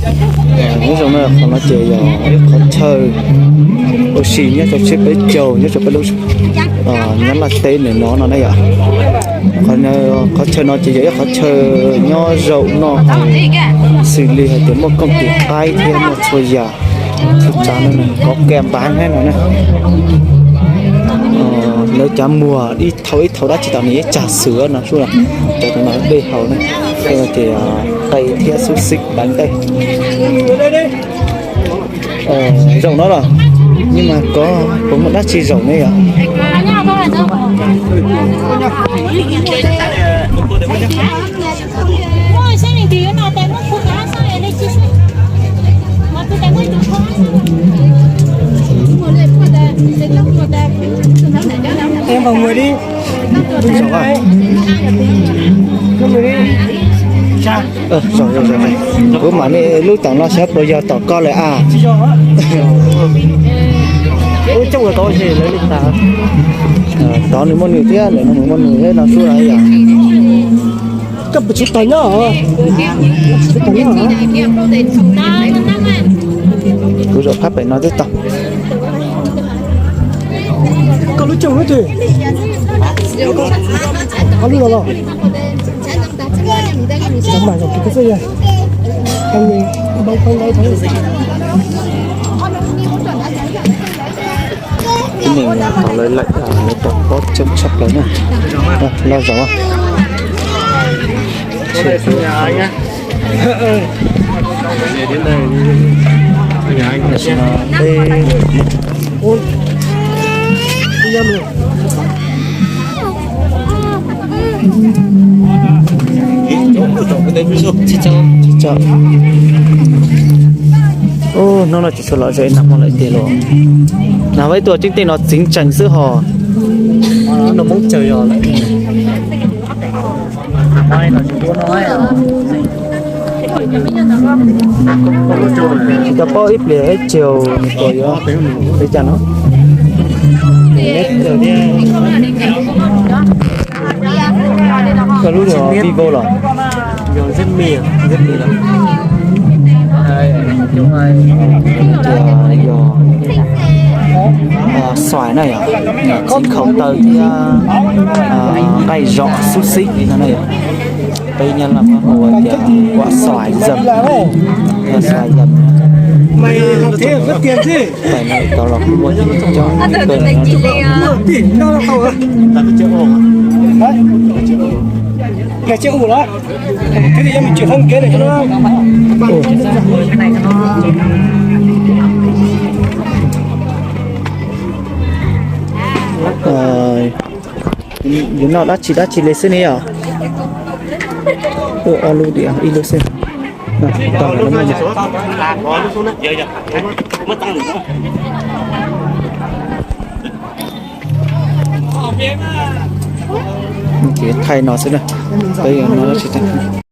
Nyob zoo na, qhov no ces yog ib qhov chaw ua si nyob rau tsheb peb caug nyob rau peb lub Nyab Laj teb ntawm no no na yom. Qhov chaw no ces yog ib qhov chaw nyob zoo no, xws li hais tias muaj kooj tis qaib thiab muaj txhua yam txhua tsav no, kov kiag npav thiab no na. Lawv cov muag ib thaum ib thaum dab tsi tom nws ib tsag xwm no sub, cov tom no dej haus na, ces qe thiab xub xib deev tej. Zaum no los, nws mas kov puas muaj dab tsi zaum ne yom? Zaum, zaum, zaum. Kuv mam niaj lub tom no saib puas yog tom koj lawm a. Tov nws muaj nws thiab, lawm no nws muaj nws thiab no sub no yom. Koj puas tsis tau nyob? Kuv zaum phab pem no twb tau. Koj lub coob lub twg? Ob lub los los. Ib neeg tau lawv laim, lawv tau pob coob tshaj plaws na. Los zaum. Tam sim no peb Hnub no tsis tshua lom zem, nag hmo lawm tiag lauj. Nag hmo ib tuaj tseeb tej no txiv tseem xwb hos. Tsis tau paub ib pliag ib tsaug nws puas yuav li cas no. Koj lub yog Vivo los? Yog Redmi, Redmi los. Ces yog xoài na yom, txiv khaus taw thiab nqaij zom xub xib li no na yom. Peb Nyab Laj muab hu tias kuam xoài dầm, yog xoài dầm. Tais no tau los ua coob coob kawg no. Yuav noj dab tsi dab tsi li xwb ne yom? Ua ob lub diam ib lub xwb. Ces thaij no xwb na. Peb yuav noj dab tsi tag.